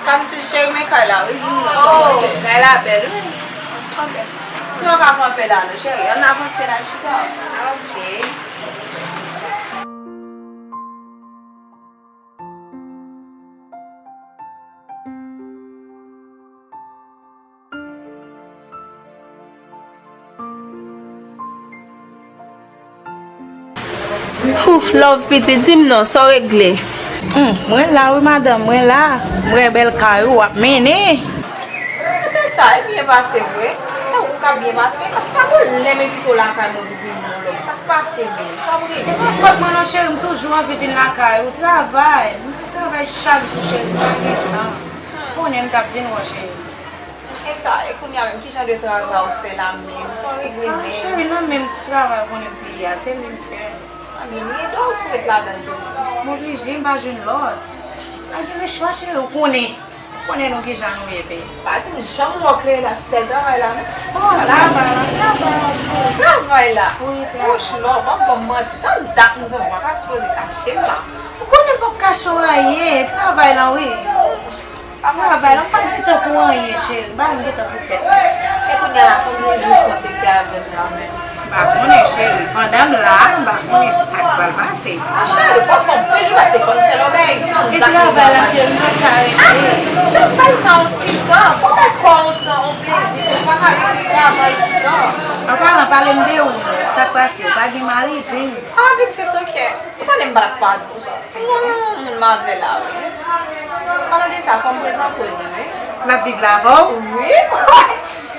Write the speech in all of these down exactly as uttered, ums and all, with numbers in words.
Kòmsi cheri, men kay la, wi, di m non. Oh, kay la bèl, wi. Ok. Nou ka kanpe la, non, cheri. Ann avanse la, chita. Ok. Huh, love pitit, di m non, sa w regle? Hmm, mwen la wi madanm, mwen la. Mwen bèl kay ou ap mennen. Kote sa, e byen pase vre? E ou k ap byen pase? Paske pa gon lè m envite w lakay mwen pou vin non love. Sa k pase menm? Sa w regle? E pa fòt mwen non cheri, m toujou anvi vin lakay ou. Travay, m travay chak jou cheri, m pa gen tan. Konnen m t ap vin wè w cheri. E sa, e kounye a menm, ki jan de travay ou fè la menm? Sa w regle menm? Ah, cheri, nan menm ti travay ou konnen m te ye a, se li m fè. A, men li ede w si w ret ladan l tou. M oblije, m pa jwenn lòt. Pa gen lechwa, cheri, ou konnen. Ou konnen nou ki jan nou ye, baby. Pa di m janm wè w klere la, se sèl travay la, non? Oh, travay la, travay la, cheri. Travay la? Wi, travay. Wouch, love, w ap ban m manti. Tann dat m zanmi, w pa ka sipoze kache m la. Ou konnen m p ap kache w anyen, travay la, wi. Travay la, m pa gen tan pou anyen, cheri. M pa gen tan pou tèt mwen. E kounye a la, konbyen jou w konte fè avè m la menm? M pa konnen, cheri. Pandan m la, m pa konnen sa k pral pase. A, cheri, fò fè anpil jou paske fò n fè lòbèy. E travay la, cheri, m pa ka rete. Ah, just bay sa yon ti tan. Fò bay kò w yon tan, yon plezi. Ou pa ka rete travay tout tan. An palan, pale m de ou. Sa k pase? Ou pa gen mari, di m. Ah, pitit, ok. Ou konnen m pa t ap pa di w. Mwen, moun m avè la, wi. Palan de sa, fò m prezante w li, wi. L ap viv la avè w? Wi.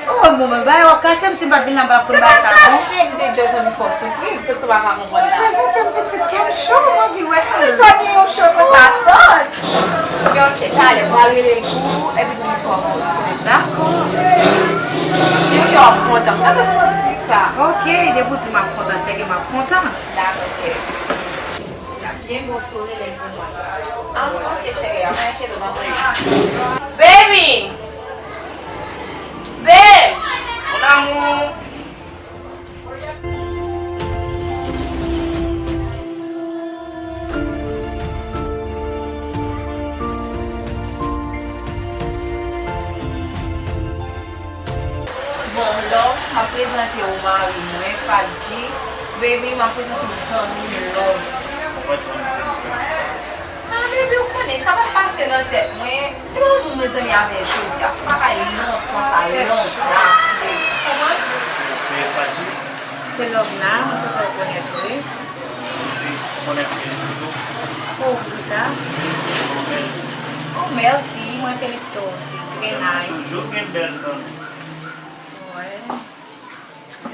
Oh, mwen menm, bagay w ap kache m, si m pa t vin la, m pa t ap konn bagay sa, non? Se pa kache, m te just anvi fè w sipriz, kòm si w pa ka konprann la. Prezante m pitit, kè m cho, m anvi wè. Kòm si w gen yon cho konsa, tante. Ok, ok, talè, m pral rele l pou ou, epi tou m fè w konnen. Dakò. Si w gen w ap kontan, m pa t santi sa. Ok, depi w di m ap kontan, se ke m ap kontan. Dakò, cheri. L ap byen bon si w rele l pou mwen. Ah, ok, cheri, a pa enkyete w, pa pwoblèm. Baby! Babe! Mon amour! Bon, love, m ap prezante w mari mwen, Fadji. Baby, m ap prezante w zanmi m, love. Ou pa t konn di m sa. Ah, baby, ou konnen, sa pa t pase nan tèt mwen. Se pa yon moun mwen zanmi avè l jodi a, se yon bagay lontan sa, lontan. Kòman? Se Fadji? Se love la, mwen kontan rekonèt ou, wi. Mwen osi, mwen konnen m felisite w. Oh, poukisa? Ou bèl. Oh, mèsi, mwen felisite w osi. Trè nice. Toujou gen bèl zanmi. Wè.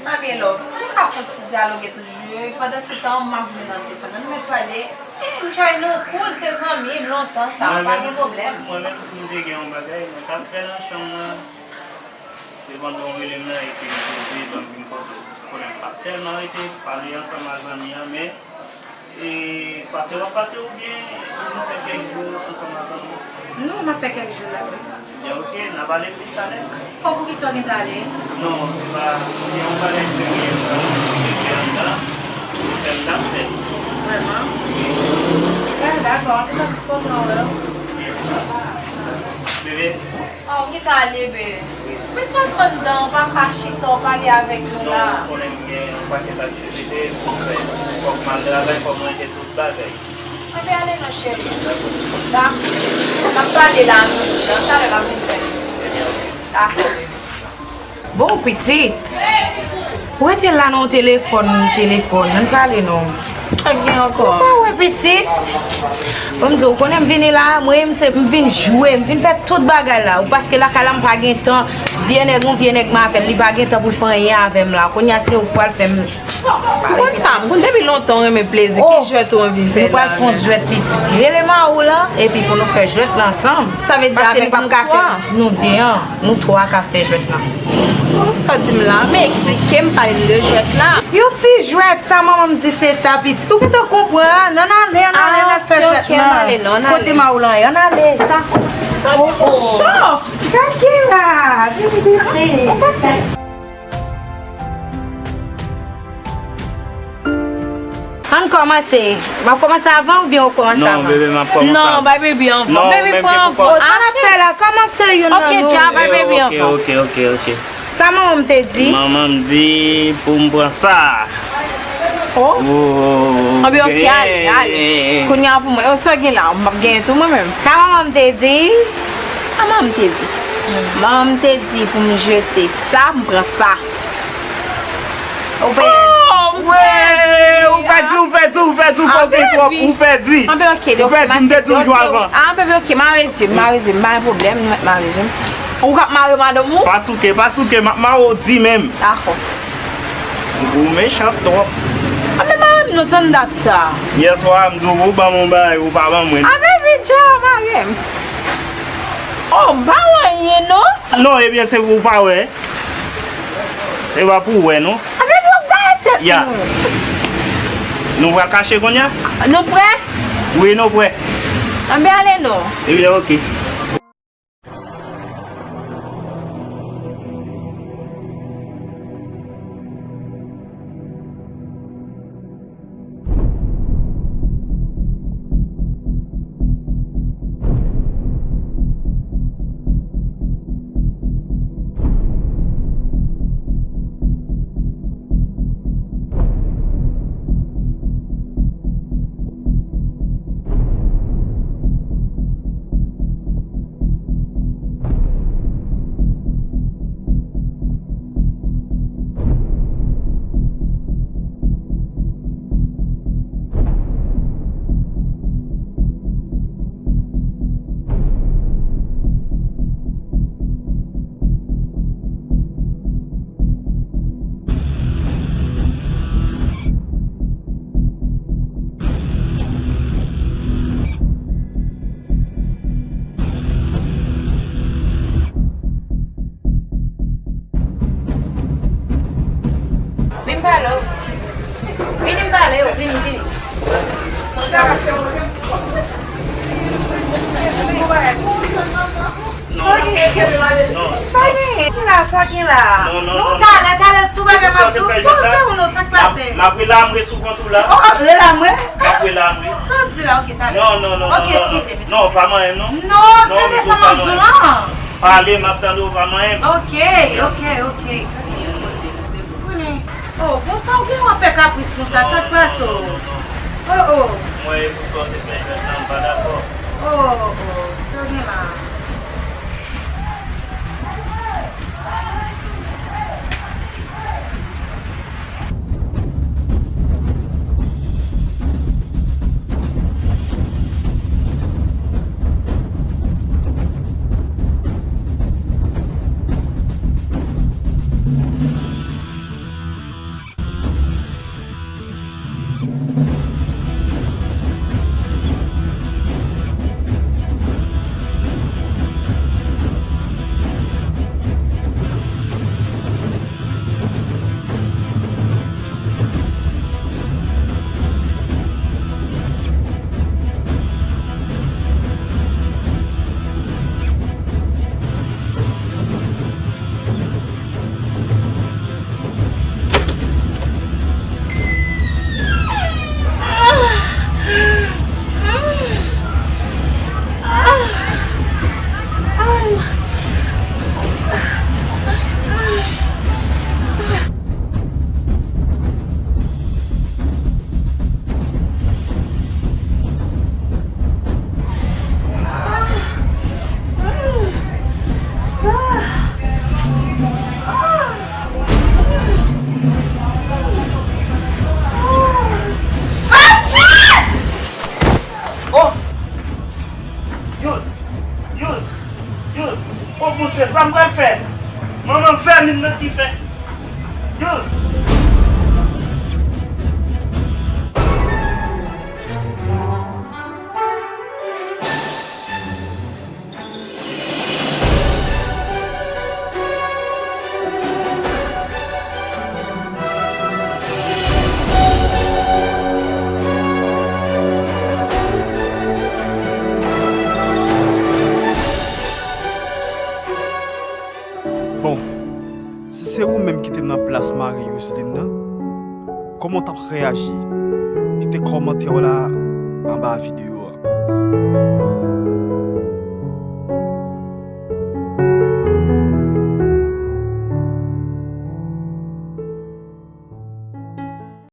Ebyen, love, nou ka fè yon ti dyaloge toujou, e pandan se tan, m ap jwenn nan telefòn nan. Nou mèt pale, e, m tjay nou cool, se zanmi m lontan sa, pa gen pwoblèm. Mwen menm, si m te gen yon bagay, mwen t ap fè nan chanm nan. Se pandan w rele m nan, epi m poze, ban m vin kote w. Konnen m p ap tèlman rete pale ansanm ak zanmi an, men E, pase w ap pase oubyen nou fè kèk jou ansanm ak zanmi? Non, m ap fè kèk jou la, wi. Ebyen, ok, n ap pale plis talè. Oh, poukisa w gen talè? Non, se pa, gen yon bagay serye m t ap regle anndan, se fè m t ap fè. Vrèman? Wi. Ah, dakò, antouka, m kontan wè w. Bebe, Ah, w gentan ale, babe. Mwen sot anndan, w pa ka chita, w pale avèk nou la. Non, ou konnen m gen yon pakèt aktivite pou m fè. Fòk m al travay, fòk m rete tout bagay. Anben ale non, cheri. Dakò. N ap pale la, nan talè m ap vin jwenn ou. Ebyen, ok. Dakò, baby. Bon, pitit. Ou rete la nan telefòn, telefòn. Ann pale non. Sa k gen ankò? Ou pa wè pitit? Bon, m di w, ou konnen m vini la, mwen, m se, m vin jwe, m vin fè tout bagay la. Ou paske lakay la, m pa gen tan. Vye nèg, yon vye nèg m avè l, li pa gen tan pou l fè anyen avè m la. Kounye a, se ou k pral fè m. Ou konn sa, m konn depi lontan ou renmen plezi. Ki jwèt ou anvi fè la menm? Nou pral fè yon jwèt pitit. Rele mari w lan, epi pou nou fè jwèt la ansanm. Sa vle di avèk nou twa? Nou de an, nou twa ka fè jwèt la. Bon, sa w di m la? Men eksplike m, pale m de jwèt la. Yon ti jwèt, sa manman m di se sa, pitit. Ou gentan konprann. Ann ale, ann ale, ann al fè jwèt la. Kote mari w lan ye, ann ale. Dakò. Sa gen la? Vini, pitit. Ann kòmanse. M ap kòmanse avan oubyen ou kòmanse avan? Non, bebe, m ap kòmanse avan. Non, bay bebe anvan. Non, bebe, pran anvan. Sa n ap fè la, kòmanse youn nan nou. Ok, dja, bay bebe anvan. Ok, ok, ok, ok. Sa manman m te di? Manman m di pou m pran sa. Oh. Anben, ok, ale, ale. Kounye a pou mwen. Oh, sa w gen la? M p ap genyen tou mwen menm. Sa manman m te di? Sa manman m te di? Manman m te di pou m jete sa, m pran sa. Ou pèdi. Oh, m pèdi. Ou pèdi, ou pèdi, ou pèdi, ou pèdi, ou pèdi. Anben, ok, m te di w jwe avan. Ah, bebe, ok, mare zye m, mare zye m, pa gen pwoblèm, nou mèt mare zye m. Ou k ap mare madanm ou? Pa souke, pa souke, m ap mare w di menm. Dakò. Ou mechan twòp. Anben, mare m non, tann dat sa. Yèswa, m di w pou w ban m yon bagay, ou pa ban mwen. Ah, bebe, dja, mare m. Oh, m pa wè anyen non. Non, ebyen, se pou w pa wè. Se pa pou w wè non. Anben, nou gaye tèt nou. Nou pral kache kounye a? Nou prè? Wi, nou prè. Anben, ale non. Ebyen, ok. Vin pale w. Vini m pale w. Vini, vini. Sa w gen? Sa w gen? Ki la, sa w gen la? Non, non, non, non. Talè, talè, tout bagay m ap di w. Poze w non, sa k pase? M ap rele Amwey sou kont ou la. Oh, oh, rele Amwey? M ap rele Amwey. Sa w di la? Ok, talè. Non, non, non, non, non. Ok, eskize m, eskize m. Non, pa manyen m non. Non, tande sa m ap di w la. Pale, m ap tande w, pa manyen m. Ok, ok, ok. Poze, poze. Konnen. Oh, bon, sa w gen w ap fè kapris konsa, sa k pase w? Oh, oh. Mwen, e pou sa w te fè jwèt la, m pa dakò. Oh, oh, sa w gen la? Oh! Yous! Yous! Yous! O Bondye, sa m pral fè? Manman m fè m vin nan dife. Yous! Bon, si se ou menm ki te nan plas mari Youseline nan, kòman w t ap reyaji? kite kòmantè w la anba videyo a.